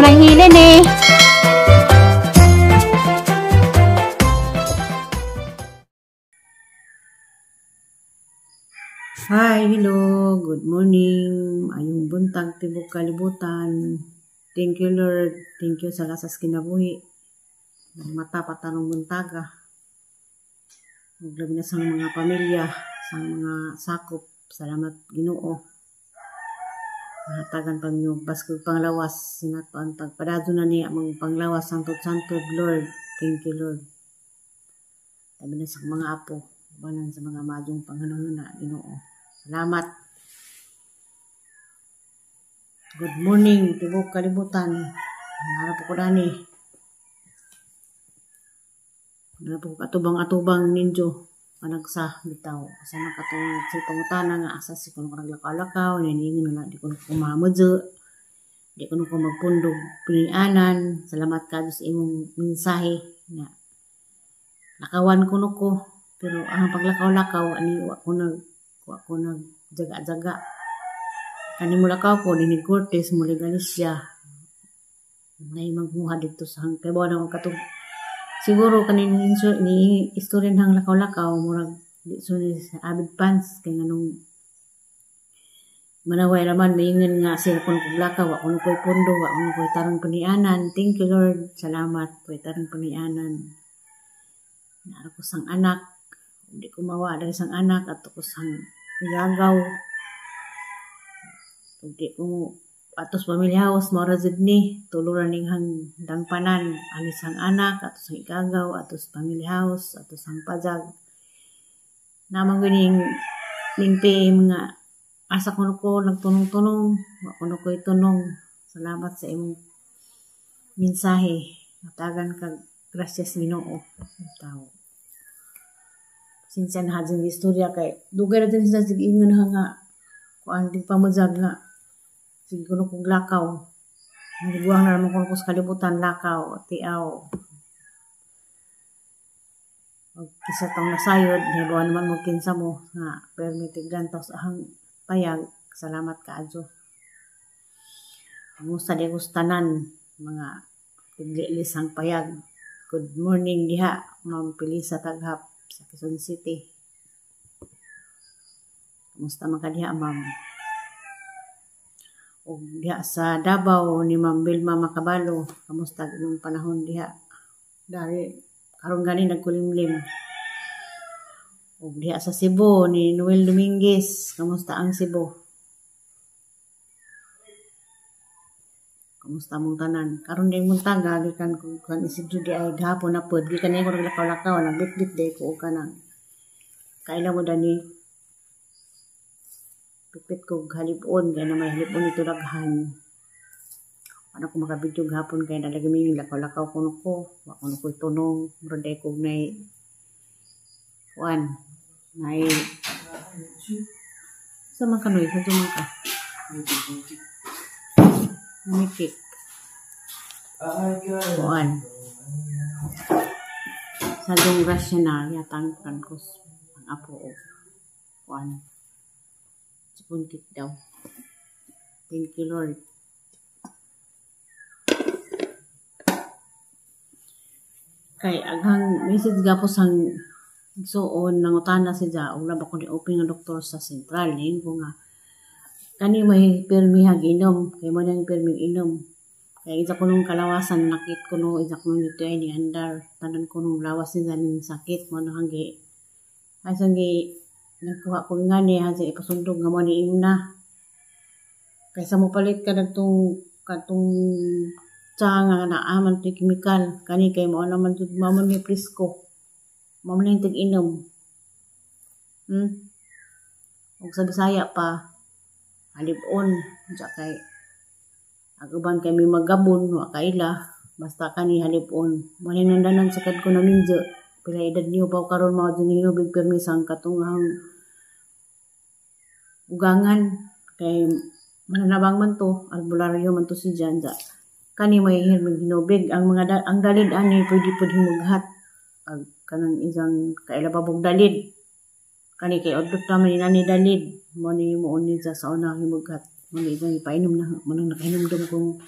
Ma'am Rahila ni. Hi, hello, good morning. Ayong buntag tibok kalibutan. Thank you, Lord. Thank you sa lasas kinabuhi. Mata patanong buntaga. Ug labi na sa mga pamilya, sa mga sakop. Salamat Ginoo. Nahatagan pa niyo baskog panglawas sinato ang pagpadadto na niya among panglawas santod-santod, Lord. Thank you, Lord. Labi na sa mga apo, ubanan sa mga madyong panghunahuna, Ginoo. Salamat. Good morning, tibok kalibutan. Narap ko dani. Narap ko atubang-atubang ninyo. Panagsa bitaw. Asa na katong sa pangutana nga asa si kuno naglakaw-lakaw, niningon na di kuno ko mamudyo, di kuno ko magpundog pinianan. Salamat ka sa imong mensahe nga lakawan kuno ko, pero ang paglakaw-lakaw ani wa ko nagjaga-jaga. Kani mo lakaw ko dinhi Cortes mo Galicia. Nay magmuha didto sa hangkay na katong siguro kanin ni istorya hang lakaw-lakaw murag di so ni sa avid fans kay nganong manaway raman maingon nga sila kuno kog lakaw, wa kuno koy pundo, wa kuno koy tarong panianan. Thank you, Lord. Salamat koy tarong panianan. Naara ko sang anak, di ko mawa diri sang anak at ko sang igagaw. Di ko atos pamilya house mao ra jud ni tuluran ning hang dangpanan ani sang anak atos sang igagaw atos family house atos sang pajag. Naman gyud ning PM nga asa kuno ko nagtunong-tunong, wa kuno koy tunong. Salamat sa imong mensahe. Hatagan kag gracias Ginoo. Tao. Pasensya na hadjing istorya kay dugay ra din sila sige ingon nga kuan di pa mojag nga sige kuno kog lakaw. Nagiguang na naman kuno ko sa kalibutan lakaw, tiaw. Og kisa tong nasayod, hibaw naman mo kinsa mo nga permitig lantaw sa ahang payag. Salamat kaadyo. Kamusta di tanan mga tiglilis ang payag. Good morning diha, Ma'am Pelisa Taghap sa Quezon City. Kamusta man ka diha, Ma'am? Og diha sa Davao ni Ma'am Vilma Makabalo, kamusta imong panahon diha? Dari karon gani nagkulimlim. Og diha sa Cebu ni Noel Dominguez, kamusta ang Cebu? Kamusta mong tanan? Karon ding buntaga gikan ko kan Isidro di ay gahapon na pod gikan ko naglakaw-lakaw nagbitbit day ko og kanang kaila mo dani bitbit ko halipon kay na may halipon ito daghan. Ano ko makabidyo gahapon kay nalagi mi lakaw-lakaw kuno ko, wa kuno koy tunong, murag day ko nay kuan nay sa man kanoy sa man ka. Mikik. Kuan. Sa dong grasya na yatang kan ko ang apo o kuan. Spoon cake daw. Thank you, Lord. Kay aghang message gapos ang igsuon nangutana siya og laba ko ni open nga doktor sa sentral ning ko nga kani may pirmi hag inom kay mo nang pirmi inom kay isa ko nung kalawasan nakit ko no isa ko nung dito ay ni andar tanan ko nung lawas niya ning sakit mo no hanggi ay sanggi nagkuha ko nga ni hansi ipasundog nga mo ni imna kaysa mo palit ka nagtong katong tsa nga naaman ti chemical kani kay mo naman jud mao man ni presko mao man ning tig-inom. Og sa Bisaya pa halipon unsa kay ang uban kay may magabon wa kaila basta kani halipon mo ni nandanan sa kad ko na minjo pila edad niyo pa karon mao jud hinubig permisang katunghang ugangan kay mananabang man to albularyo man to si Jan kani may hirmig hinubig ang mga ang dalid ani pwede pud himughat ag kanang isang kailababog dalid kani kay udlot naman ni nani dalid mo ni mo ni sa una himughat mo ni isang ipainom na mo nang nakainom dum kung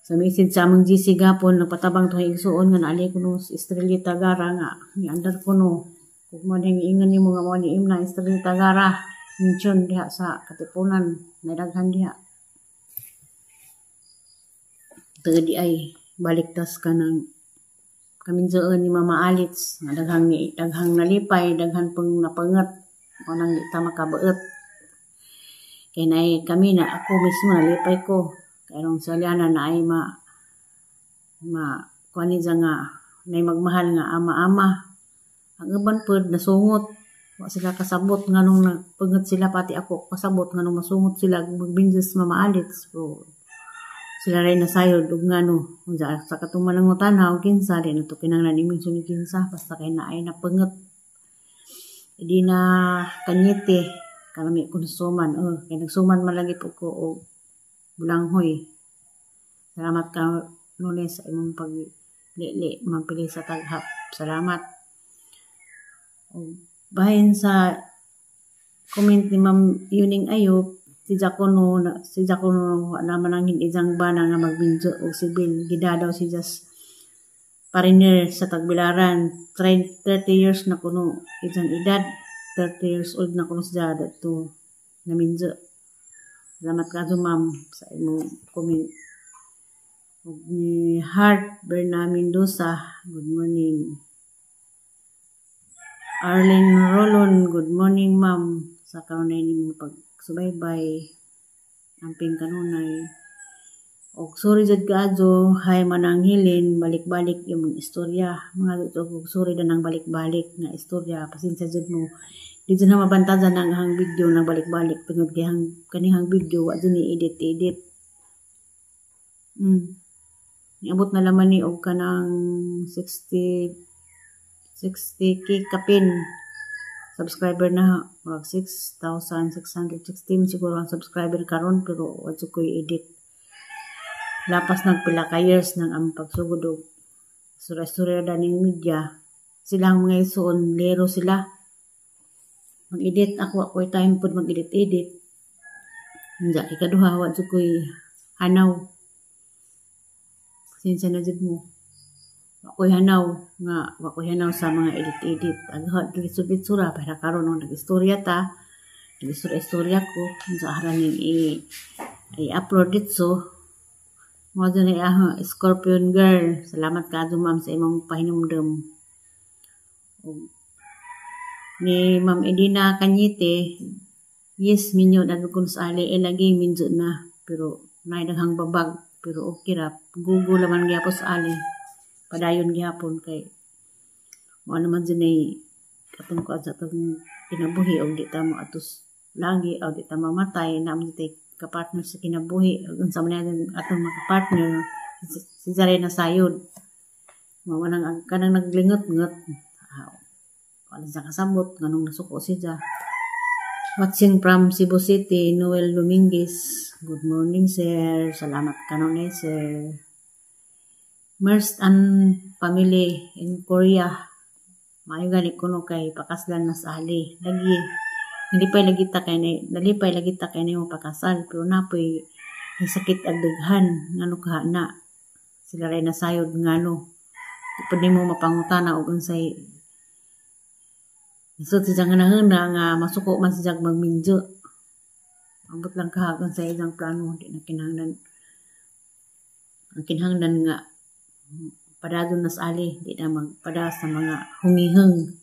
Sa message sa among GC gapon, nagpatabang to igsuon nga naali ko no Estrellita Gara nga ni andar ko no. Kung mo ning ingon nimo nga mo ni Imna Estrellita Gara, mention diha sa Katipunan, may daghan diha. Di ay baliktas ka ng kaminsoon ni Mama Alitz nga daghang daghang nalipay, daghan pang napangat o nang di ta makabaet. Kay naay kami na ako mismo nalipay ko. Kay rong sa Liana na ay ma ma kuan ni nga nay magmahal nga ama-ama. Ang uban pod nasungot. Wa sila kasabot nganong nagpangat sila, pati ako kasabot nganong masungot sila magbinjas Mama Alitz. So, sila rin nasayod ug ngano unsa sa katong manangutana og kinsa di na to kinahanglan i-mention ni kinsa, basta kay naay napangat. Di na kanyete kalami ko nasuman, oh, kay nagsuman man lagi po ko og bulanghoy. Salamat ka Nunes sa imong paglili Ma'am sa taghap. Salamat. Og bahin sa comment ni Ma'am Yuning Ayop, si Jacono na si Jacono naman ang ijang bana nga magbinjo og sibil gida daw si Jas pariner sa Tagbilaran. 30 years na kuno ijang edad, 30 years old na kuno siya to naminjo. Salamat ka, ma'am, sa imong comment. Ug ni Heart Berna Mendoza, good morning. Arlene Rolon, good morning, ma'am, sa kanunay nimong pagsubaybay. Amping kanunay. Og sorry jud kaayo, hay Manang Hilin, balik-balik imong istorya. Mga og sorry danang balik-balik nga istorya. Pasensya jud mo. Di jud na mabantayan ang hang video nang balik-balik tungod kay hang kanihang video wa jud ni edit-edit. Niabot na laman ni og kanang 60 60K kapin subscriber na, murag 6,616 siguro ang subscriber karon, pero wa jud ko'y edit. Lapas nagpila ka years nang ang pagsugod og istorya-istorya daning media. Silang mga isuon lero sila mag-edit, ako ako'y time pod mag-edit-edit. Unja ikaduha, wa jud ko'y hanaw. Pasensya na jud mo. Wa ko'y hanaw nga wa ko'y hanaw sa mga edit-edit. Agha diretso-diretso ra para karon nung nag-istorya ta, nag-istorya-istorya ko unsa ara ning i-upload ditso. Mao jud ni ahong Scorpion Girl. Salamat kaayo, ma'am, sa imong pahinumdom. Ug ni Ma'am Edina Cañete, yes, minyo na kun sa ali eh, lagi minyo na pero naay daghang babag, pero okay ra, gugo laman gyapon sa ali, padayon gihapon kay mao naman jud nay katong kuan sa atong kinabuhi. Og di ta mo atos lagi o di ta mamatay na mo tay kapartner sa kinabuhi. Ug unsa man atong makapartner, si Zare na sayod mao nang kanang naglingot-ngot, wala siya kasabot nganong nasuko siya. Watching from Cebu City, Noel Dominguez. Good morning, sir. Salamat kanunay, sir. Merst and family in Korea. Maayo gani kuno kay pakaslan na sa ali. Lagi nalipay lagi ta kay nalipay lagi ta kay nimo pakasal, pero napoy sakit ag daghan ngano ka na sila ray nasayod ngano. Di pud nimo mapangutana og unsay Nasud siya nga nahuna nga masuko man siya magminjo. Ambot lang kahagon sa isang plano, di na kinahanglan. Ang kinahanglan nga padadon na sa ali, di na magpada sa mga hungiheng.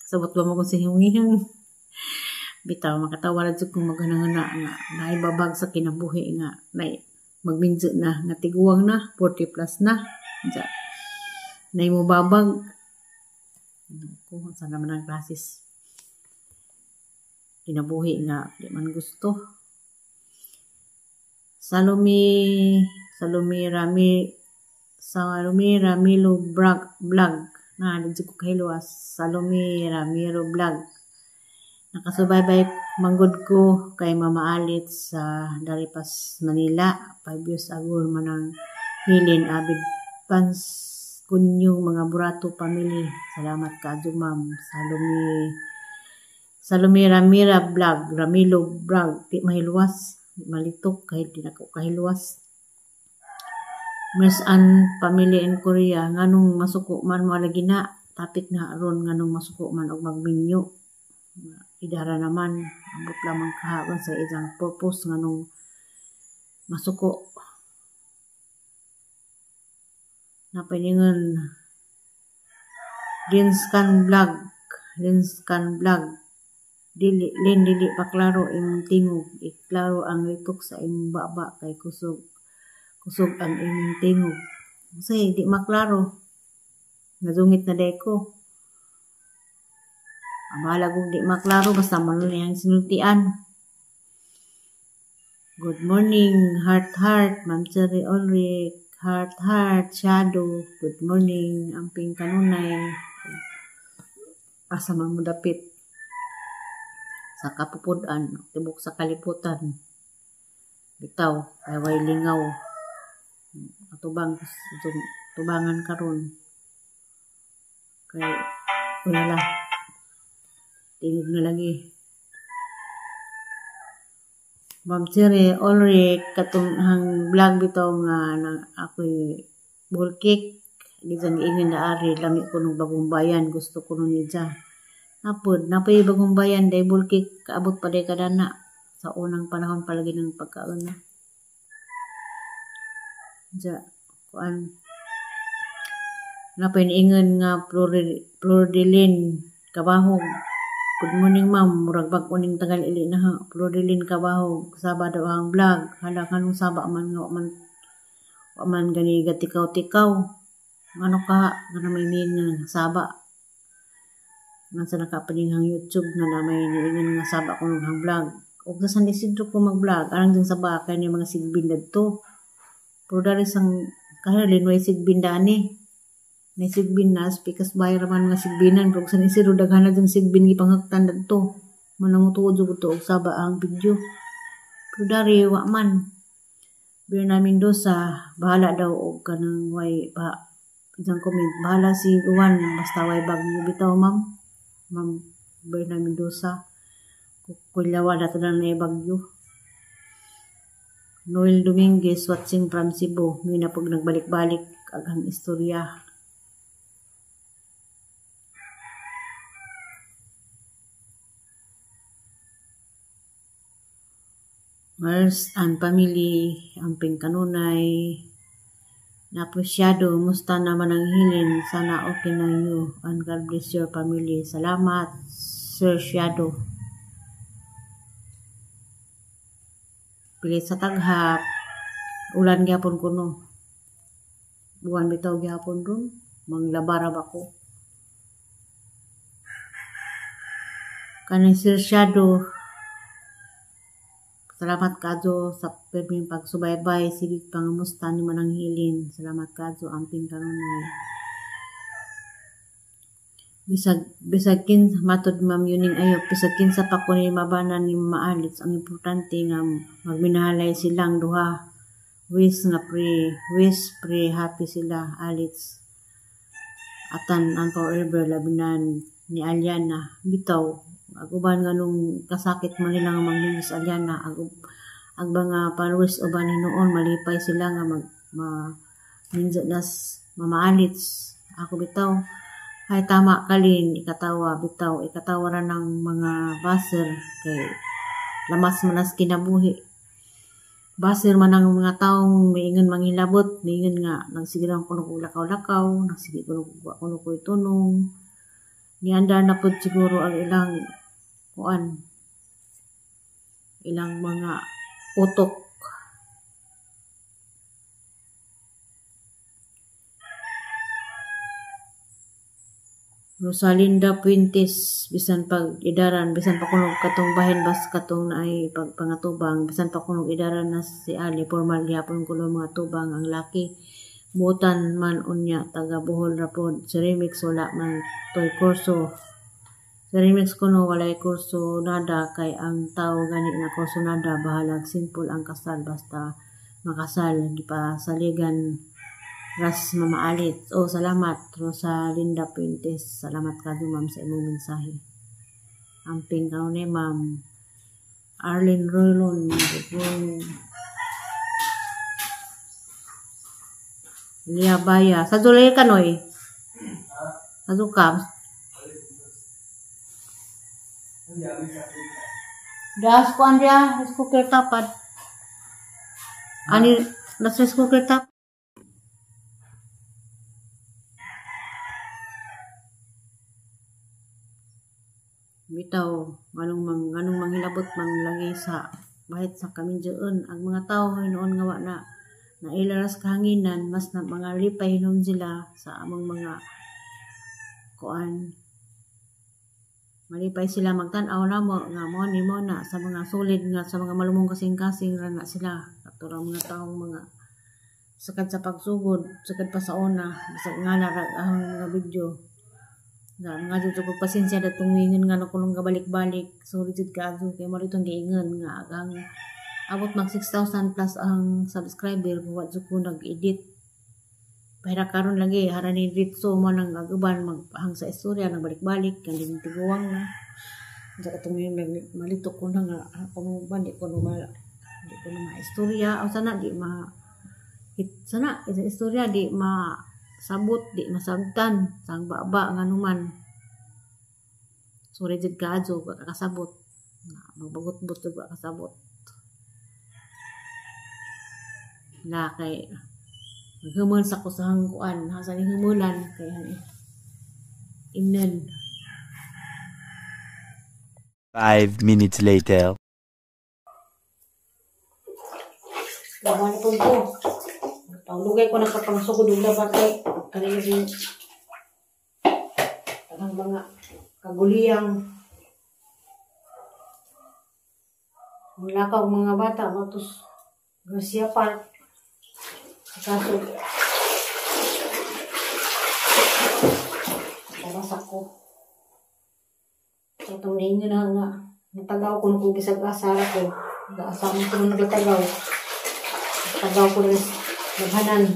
Kasabot ba mo kung sa hungiheng? Bitaw, makatawa ra jud kung maghanahana nga naay babag sa kinabuhi nga nay magminjo na nga tiguang na 40 plus na. Diya, nay mo babag. Ko sa naman ang klasis kinabuhi nga di man gusto. Salome Salome Rami Salome Ramilo Vlog Vlog na di ko kahilo, Salome Ramiro Vlog. Nakasubaybay manggod ko kay Mama Alit sa Daripas, Manila. 5 years ago manang Hilin, avid fans ko ninyong mga Burato family. Salamat kaayo, ma'am. Salome Salome Ramira Vlog, Ramilo Vlog, di mahiluwas, di malitok kahit di nako kahiluwas. Miss Ann Family in Korea, nganong masuko man mo lagi na topic na aron nganong masuko man og magminyo. Idara naman ambot lamang kahagon sa ilang purpose nganong masuko. Napaningon Linscan Vlog, Linscan Vlog. Dili lin dili pa klaro imong tingog, iklaro ang litok sa imong baba kay kusog kusog ang imong tingog. Unsay di maklaro? Nadungit na day ko. Bahala kung di maklaro basta man ang sinultian. Good morning, heart heart, Ma'am Cherry Ulrich, heart heart, shadow. Good morning, amping kanunay. Asa man mo dapit sa kapupud-an, tibok sa kalibutan. Bitaw, kay way lingaw. Atubang tubangan karon. Kay wala tingog na lagi. Ma'am Cherry Ulrich, katong hang vlog bitaw nga na ako'y bull cake. Gijan giingon na ari lami ko nung bagong bayan, gusto ko nun niya. Napod, napoy bagong bayan day bull cake kaabot pa day kadana sa unang panahon palagi ng pagkaon na. Ja, kuan. Napoy niingon nga Flordelin Kabahog. Good morning ma'am, murag bag-o ning tagal ili na ha. Flordelin Kabahog, saba daw ang vlog. Hala kanong saba man nga wa man gani gatikaw-tikaw. Ngano ka nga may nga saba. Nga sa nakapaninghang YouTube nga na may niingon nga saba ko nung vlog. Og sa San Isidro ko mag-vlog, arang dyan sa bakay ni mga sigbin dadto. Pero dari sang kahalin way sigbin dani. May sigbin na, pikas bayar man mga sigbinan. Pero San Isidro daghan na dyan sigbin gipanghaktan dadto. Manangutuod jud to og saba ang video. Pero dari wa man. Berna Mendoza, bahala daw og kanang way ba isang comment. Bahala si Juan basta way bagyo bitaw ma'am. Ma'am Berna Mendoza. Kulyawa na ito na bagyo. Noel Dominguez watching from Cebu. May na pag nagbalik-balik aghang istorya. Mars and family, amping kanunay. Napresyado, musta naman ang hilin. Sana okay na you and God bless your family. Salamat, Sir Shadow. Pilit sa taghap. Ulan gyapon kuno. Buwan bitaw gyapon ron. Manglabara ba ko? Kaning Sir Shadow, salamat kadyo sa pirming pagsubaybay. Sige pangamusta ni Manang Hilin. Salamat kadyo, amping kanunay. Bisag kin matod ma'am yuning ayop, bisag kinsa pa ko ni mabana ni Mama Alex, ang importante nga magminahalay silang duha. Wish nga pre, wish pre happy sila Alex. Atan ang forever labinan ni Aliana bitaw. Ag uban nga nung kasakit man nila nga maglinis Aliana, ag mga followers uban hinuon malipay sila nga mag ma minjo nas Mama Alex. Ako bitaw ay tama kalin ikatawa bitaw ikatawa ra ng mga baser kay lamas man as kinabuhi. Baser man ang mga taong miingon manghilabot, miingon nga nagsige lang kuno kog lakaw-lakaw, nagsige kuno kog kuno koy tunong. Niandar na pud siguro ang ilang kuan, ilang mga utok. Rosalinda Puentes, bisan pag idaran, bisan pa kuno katong bahin bas katong naay pagpangatubang, bisan pa kuno idaran na si Ali, formal gihapon kuno mga tubang ang laki. Butan man unya taga Bohol ra pod. Si Remix wala man toy kurso. Si Remix kuno walay kurso nada kay ang tao gani nga kurso nada bahalag simple ang kasal basta makasal gipasaligan ras Mama Alex. Oh, salamat Rosalinda Puentes. Salamat kadyo ma'am sa imong mensahe. Amping karon ma'am Arlene Rolon. Good morning. Liabaya. Sa Zulay ka, Noy? Sa Zukam? Das ko andya, rice cooker tapad. Ani, das rice cooker tapad. Bitaw, nganong manghilabot man lagi sa bahit sa kamindyoon ang mga tao hinuon nga wa na nailaras kahanginan, mas na mga lipay hinuon sila sa among mga kuan. Malipay sila magtan-aw namo nga mo ni mo na sa mga solid nga sa mga malumong kasing-kasing ra na sila katurang mga taong mga sakad sa pagsugod, sakad pa sa una, bisag nga na ang mga video. Nga mga jud ko pasensya datong ingon nga nakulong gabalik-balik. Sorry jud kaayo kay mo ritong giingon nga ang abot mag 6,000 plus ang subscriber wa jud ko nag-edit. Pero karon lagi hara ni ditso mo nang aguban maghang sa istorya nang balik-balik kan din tiguang na. Unsa katong malito ko na nga ako ba di ko na ma istorya o sana di ma sana isa istorya di ma sabot, di masabtan sang baba nga numan. Sorry jud kaayo kakasabot. Magbagot-bot jud kasabot. Na kay maghumon sa kusahang kuan, hasa ni humulan kay imnan. 5 minutes later. Laban po ko. Paglugay ko nakapangsugod og labat kay kanina din ang mga kaguliyang mulakaw mga bata matos Garcia Park kaso para ko itong ninyo na nga natagaw ko nung bisag asara ko gaasama ko nung nagtagaw tagaw ko rin naghanan.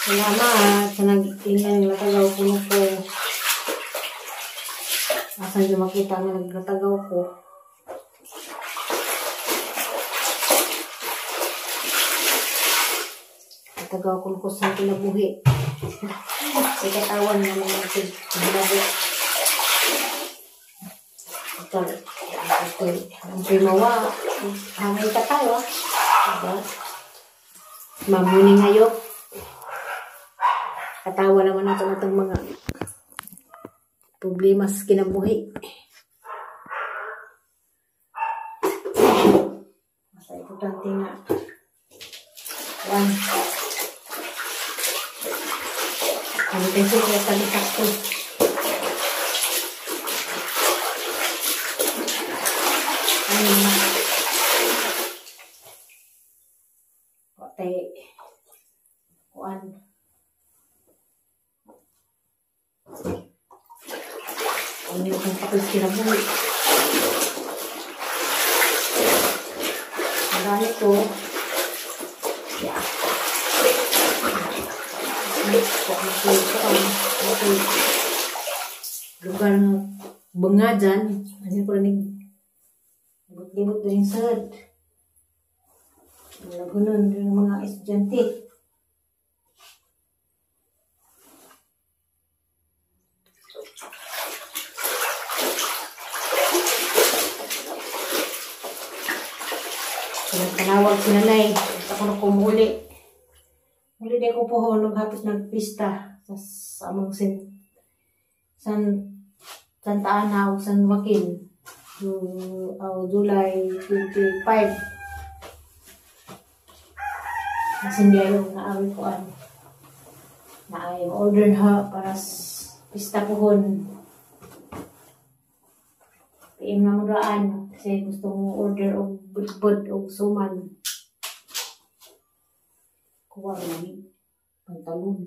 Salamat sa nag-ingan ng natagaw ko nung ko. Asan yung makita nga nagtatagaw ko. Natagaw ko nung ko sa kinabuhi. Ikatawan ng mga kinabuhi. Ang primawa, hangin katawa. Diba? Mamuni ngayon. Katawa naman nato itong mga problema sa kinabuhi. Basta importante nga. One. Ano tayo kaya talitak ko? Patay kuan. Ano yung kapal kinabuhi? Marami ko. Yeah. Lugar ng bunga dyan. Ano ko rin libot-libot din sad. Lagunan din mga estudyante. Panawag si nanay. Ako na kumuli. Muli di ko po nung hapit nagpista sa among Santa Ana o San Joaquin. July 25. Kasi hindi ayaw naawi ko ano. Na ayaw order ha para pista pohon. PM na mo raan kasi gusto mo order og budbud og suman. Kuha lagi pantalon.